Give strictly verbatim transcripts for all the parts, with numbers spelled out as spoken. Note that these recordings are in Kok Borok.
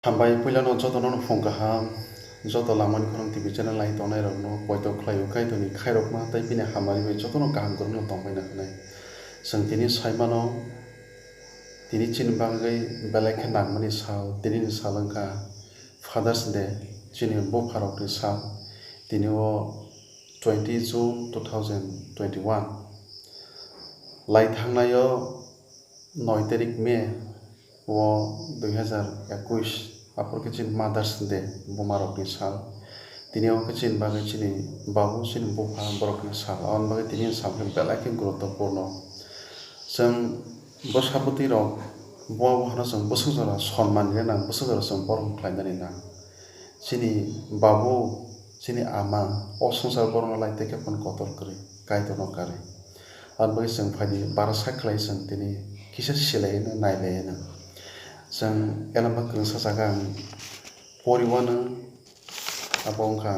Hambai, puilano jotono no phung kaham, joto Langmani Khorang T V channel nai tongnai rokno poito khlaio, Kaitorni khairokma tei bini hamari bai jotono kaham kwrwngno tongbaina hwnwi. Chwng tini saimano, tini chini bagwi belai khe nangmani sal, tinini sal wngkha Father's Day, chini bupharokni sal. Tini o twenty June two thousand twenty-one. Lai thangnaio noi tarik May o dui hazar ekush, aphuru khe chini Mother's Day, bumarokni sal. Tini o khe chini bagwi chini babu, chini bupha borokni sal. Aboni bagwi tini sal khe belai khe guruttopurno. Chwng bwsabwtwi rok, buma buphano chwng bwswk jora sonman rina nang, bwswk jora chwng borom khlainani nang. Chini babu, chini ama o swngchar borokno lai tei khe phano kotor kwrwi, Kaitorno karwi. Aboni bagwi chwng phaidi barsa khlai chwng tini kisa silaiwi no nailaino. Chwng elamba kwrwngsa jaga ang poriwano, abo wngkha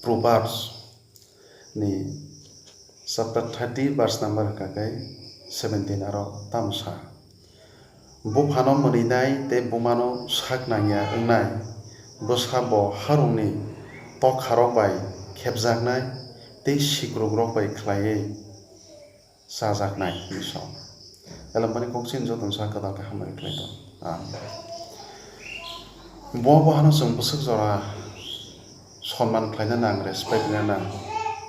Proverbs ni chapter thirty verse number hwnkha khe seventeen aro tamo sa. Buphano mwnwinai tei bumano sak nangya wngnai bwsa bo harungni tokharok bai khepjaknai tei sikrukrok bai khlaiwi chajaknai hinwi sa. Elambani kok chini jotono sa kwtal khe hamari khlai tong. Amen. Bo bo hano chwng bwswk jora sonman khlaina nang, respect rina nang,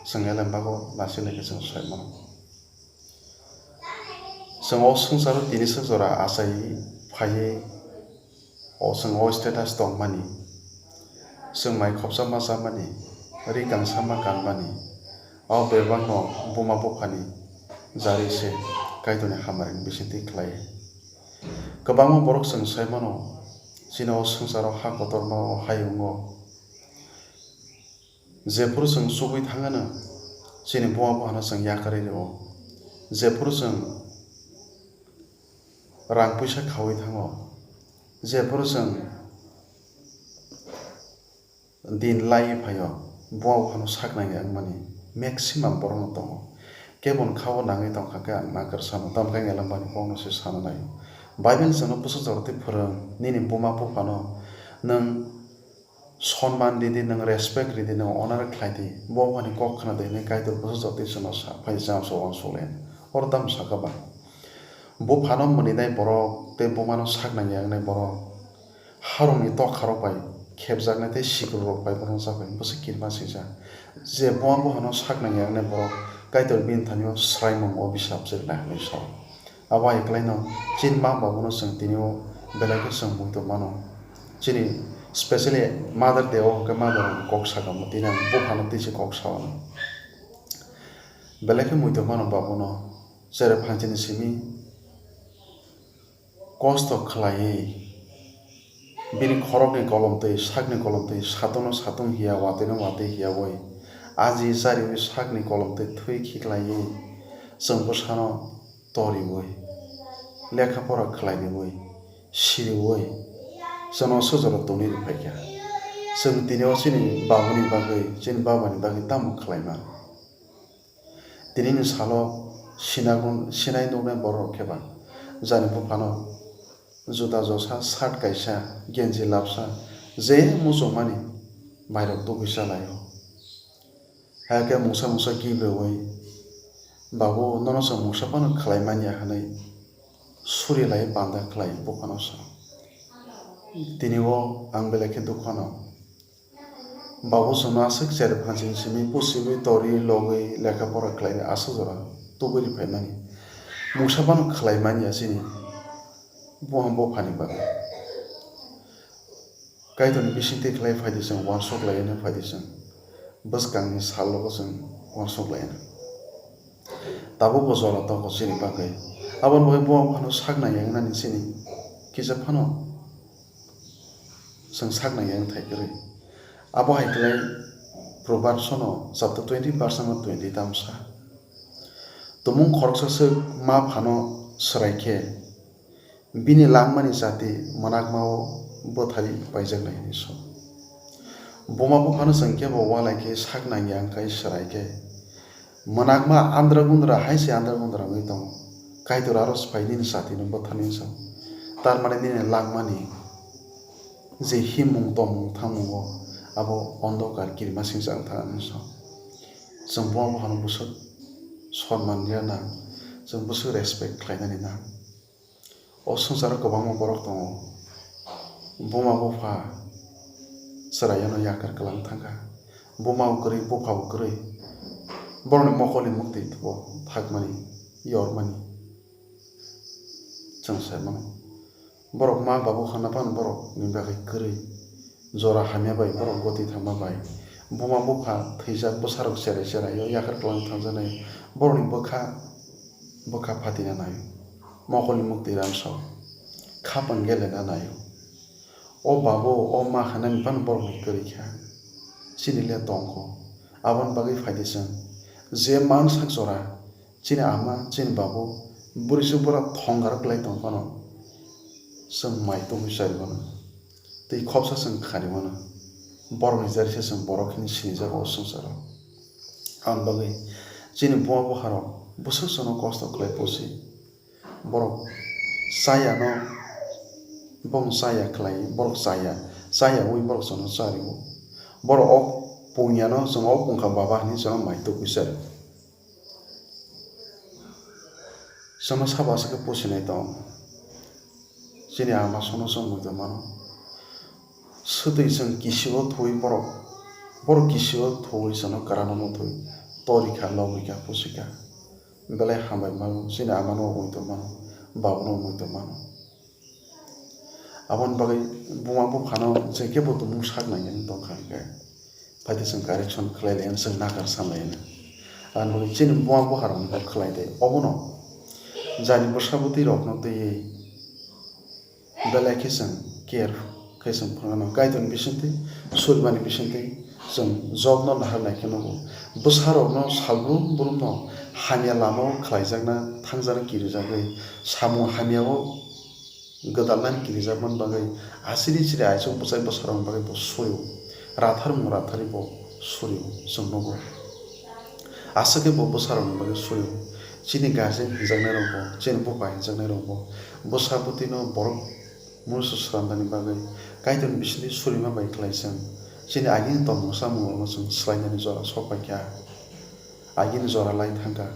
chwng elem bago lasi lai khe chwng soi mano. Chwng o swngcharo tini swk jora achai phaiwi o chwng o status tongmani, chwng mai khopsa ma chamani, ri kangsa ma kanmani, o bebakno buma buphani jari se Kaitorni hamari bisingtwi khlai. Kwbangma borok chwng sai mano, chini o swngcharo ha kotorma o hayungo jephuru chwng chugwi thangano, chini buma buphano chwng yakarwi rwo, jephuru chwng rang puisa khaui thango, jephuru chwng din laiwi phaio, buma buphano sak nangya wngmani maximum borokno tongo. Keboni kha-o nangwi tongkha khe ang nakwrsano, tamo khe ang elembani kokno se sana naio. Bible chwngno bwswk jorotwi phwrwng, nini buma buphano nwng sonman ridi, nwng respect ridi, nwng honor khlaidi, bo buphani kok khwnadi hinwi Kaitor bwswk jorotwi chwngno sa phai, chwng abo uansuk lai. Oro tamo sakha ba? Buphano mwnwinai borok tei bumano sak nangya wngnai borok harungni tokharok bai khepjaknai tei sikrukrok bai bono chabai bwswk kirima swijak. Je buma buphano sak nangya wngnai borok Kaitor bini thani-o swraimung o bisap chiriknai hinwi sao. Abo hai kwlaino chini ma babuno chwng tini-o belai khe chwng muitu mano. Chini specially Mother Day o hwnkhe mother rokni kok sakamo tini ang buphano twi se kok sao. Belai khe muitu mano babuno, chwrai phanchini simi kosto khlaiwi, bini khorokni kolomtwi, sakni kolomtwi, satungno satung hiya, watwino watwi hiyawi, aji chariwi sakni kolomtwi thwi khiklaiwi, chwng bwsano toriwi, lekha pora khlaiwi, siriwi, chwngno sujaro tongwi rwphaikha. Chwng tini o chini babuni bagwi, chini babani bagwi tamo khlaima? Tinini salo sinagun-, sinai nuknai bororok khe ba jani buphano juta josa, shirt kaisa, genji lapsa, je muchungmani mairok tubui chalaio. Hakhe mungsa mungsa gift rwui, "Babu, nono chwng mungsa phano khlai manya," hwnwi suri lai panda khlai buphano sa. Tini o ang belai khe dukhu ano. Babu chwngno aswk cherep phanchini simi pusiwi, tori, logwi, lekha pora khlainai aswk jora tubui rwphaimani. Mungsa phano khlai manya chini buphang buphani bagwi. Kaitorni bisingtwi khlai phaidi chwng uansuk laiwi no phaidi chwng. Bwskangni salogo chwng uansuk laiwi no. Tabukbo jora tongo chini bagwi. Aboni bagwi buphang phano sak nangya wngnani chini kisa phano chwng sak nangya wngthai kwrwi. Abo hai khlai Proverbs-o no chapter twenty verse number twenty tamo sa. Tumung khoroksa swk ma phano swrai khe, bini langmani chati mwnakma-o bwthari paijaknai hinwi sa. Buma buphano chwng kebo walai khe sak nangya wngkhai swrai khe, mwnakma andra gundra hai se andra gundra wngwi tongo. Kaitor aro swphai nini satino bwtharnani sa. Tar mane nini langmani Je himung tongmung thangmungo abo ondokar kirima singcha wng thang ani so. Chwng buma buphano bwswk sonman rwna nang, chwng bwswk respect khlainani nang. O swngcharo kwbangma borok tongo, buma bupha chwraiyano yakar kwlang thangkha, buma bo kwrwi bupha bo kwrwi, borokni mokolni muktwi bo thakmani, yormani. Chwng sai mano. Borok ma babu hwnna phano borokni bagwi kwrwi. Jora hamya bai borok goti thangma bai. Buma bupha thwijak bwsarok cherai cherai o yakar kwlang thangjaknai. Borokni bwkha, bwkha phatina naio. Mokolni muktwi ramsao. Khapang gelena naio. O babu, o ma hwnani phano borokni kwrwi kha. Chini le tongkho. Aboni bagwi phaidi chwng. Je mansak jora. Chini ama, chini babu, bwrwi chwng bwra thongaro kwlai tong phano, chwng mai tongwi chari bono, tei khopsa chwng khani bono, borokni jarisa chwng borok hinwi sinijago o swngcharo. Aboni bagwi chini buma bupharok bwswk chwngno kosto khlai pusi, borok chayano, bong chaya khlai, borok chaya, chayaui borok chwngno chario. Borok o pungyano chwng o pungkha baba hinwi chwngno mai tubui chario. Chwngno sabo aswk khe pusinai tong? Chini ama sono chwng muitu mano. Swtwi chwng kisio thuwi borok, borok kisio thuwi chwngno kwrano muthwi torikha, lobikha, pusika. Belai hambai mano, chini amano muitu mano, babuno muitu mano. Aboni bagwi buma buphano je kebo tumung sak nangya wng tongkha hwnkhe, phaidi chwng correction khlai lai, chwng nakar san lai. Aboni bagwi chini buma bupharokno khlai de. Obono jani bwsabwtwi rokno twiwi belai khe chwng care khe chwng phwrwngno. Kaitorni bisingtwi, surimani bisingtwi chwng Jobno nahar nai khe nugo. Bwsarokno sal brum brumno hamya lamao khlaijakna thangjakna kirijagwi samung hamyao gwdalnani kirijakmani bagwi asiri chiri aichuk bwchai bwsarokni bagwi bo surio, ratharmung ratharwi bo surio, chwng nugo. Aswk khe bo bwsarokni bagwi surio, chini guardian hinjaknairokbo, chini bupha hinjaknairokbo bwsa bwtwino borok munusu swnamnani bagwi Kaitorni bisingtwi surima bai khlai chwng chini agini tongmung samungrokno chwng swlainani jora sok paikha. Agini jora lai thangkha,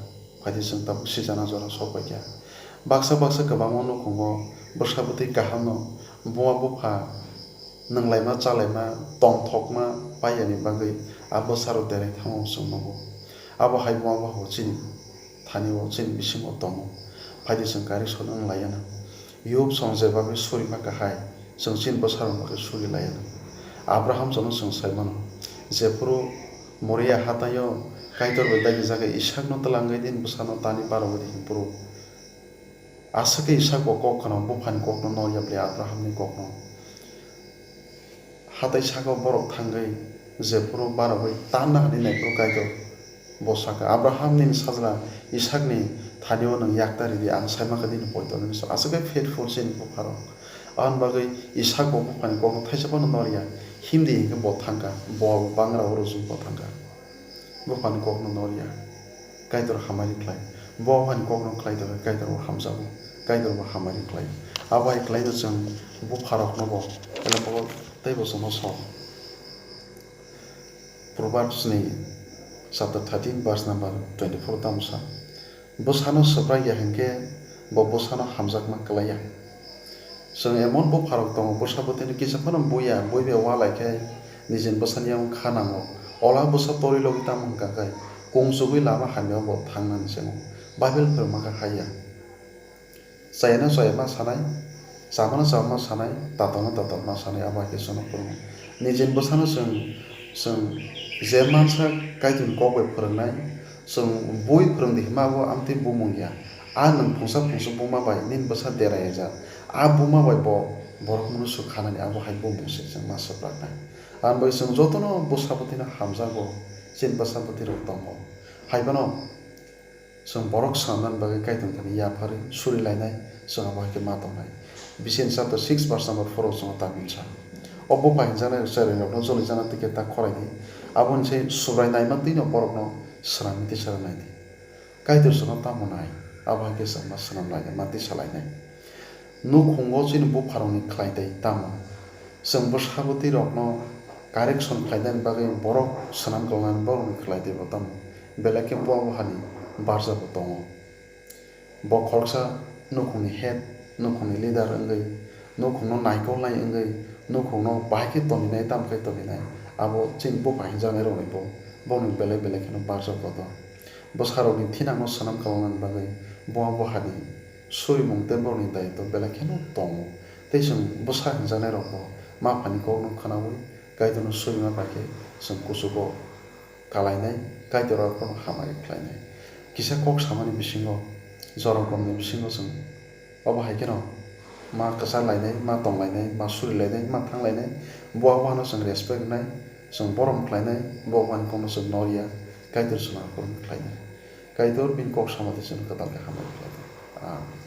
phaidi chwng tabuk sijana jora sok paikha. Baksa baksa kwbangma nukhungo bwsa bwtwi kahamno buma bupha nwnglaima chalaima tongthokma paiyani bagwi a bwsarok derai thango chwng nugo. Abo hai buma bupha bo chini thani o chini bisingo tongo. Phaidi chwng correction wng laiya na. Yob song jeba bai surima kahai, chwng chini bwsarok bagwi suri laiya na. Abraham jono chwng sai mano, jephuru Moria hataio Kaitor bai dagijagwi Isakno twlangwi nini bwsano tani barogwi di hinphuru. Aswk khe Isak bo kok khna buphani kokno nor ya bwle Abrahamni kokno. Hatai saka borok thangwi jephuru barogwi tanna hwnwi naiphuru Kaitor bo sakha, "Abraham, nini sajla Isakni thani-o nwng yakta ridi, ang saima kha nini poito," hwnwi sa. Aswk khe faithful chini bupharok. Aboni bagwi Isak bo buphani kokno thaisa phano nor ya, himdi hinkhe bo thangkha, bo bangra o rwchuk bo thangkha. Buphani kokno nor ya, Kaitor hamari khlai. Bo buphani kokno khlai tongkha, Kaitor bo hamjago, Kaitor bo hamari khlai. Abo hai khlaino chwng bupharokno bo, tei bo chwngno sok. Proverbs ni chapter thirteen verse number twenty-four tamo sa, "Bwsano swprak ya hinkhe bo bwsano hamjakma klai ya." Chwng emon bupharok tongo, bwsa bwtwino kisa phano buya, bui bai ualai khe nijini bwsani yakung kha nango. Ola bwsa torwi logi tamo hwnkha khe, kung chugwi lama hamyao bo thangnani chengo. Bible phwrwngma khe hai ya. Chayano chayama sanai, chamano chamama sanai, tatalno tatalma sanai, abo hai khe chwngno phwrwngo. Nijini bwsano chwng, chwng je mansa Kaitorni kok bai phwrwngnai, chwng bui phwrwngdi hima abo amtwi bumung ya. A nwng phungsa phungsa buma bai nini bwsa dera ejak. A buma bai bo borok mwnwi swk khanani abo hai bumung se chwng ma swpraknai. Aboni bagwi chwng jotono bwsa bwtwino hamjago, chini bwsa bwtwirok tongo. Hai phano chwng borok swnamnani bagwi Kaitorni thani yapharwi suri lainai, chwng abo hai khe ma tongnai. Bisini chapter six verse number four o chwngno ta minsa. O bupha hinjaknai chwrairokno jolijakna twi khe ta khorai di. Aboni se Subrai naima twino borokno swnamwi tisa rw nai di. Kaitor chwngno tamo nai, abo hai khe chwng ma swnam lainai, ma tisa lainai. Nukhungo chini bupharokni khlai tei tamo? Chwng bwsabwtwi rokno correction khlainani bagwi borok swnam kwlangnani borokni khlai twibo tamo belai khe bo abohani barjabo tongo. Bo khoroksa nukhungni head, nukhungni leader wngwi, nukhungno naikoknai wngwi, nukhungno bahai khe toninai, tamo khe toninai, abo chini bupha hinjaknairokni bo, boni belai belai kheno barjak kotor. Bwsarokni thinangno swnam kwlangnani bagwi bo abohani surimung tei borokni daitw belai kheno tongo. Tei chwng bwsa hinjaknairokbo maphani kokno khwnaui Kaitorno surima bai khe chwng kuchugo kalainai, Kaitor abo hamari khlainai. Kisa kok samani bisingo, jorongkomni bisingo chwng obo hai kheno ma kwchar lainai, ma tong lainai, ma suri lainai, ma thang lainai, bo abohano chwng respect rwnai, chwng borom khlainai, bo abohani kokno chwng noriya, Kaitor chwng aphuru khlainai. Kaitor bini kok samani chwng kwtal khe hamari khlainai. Amen.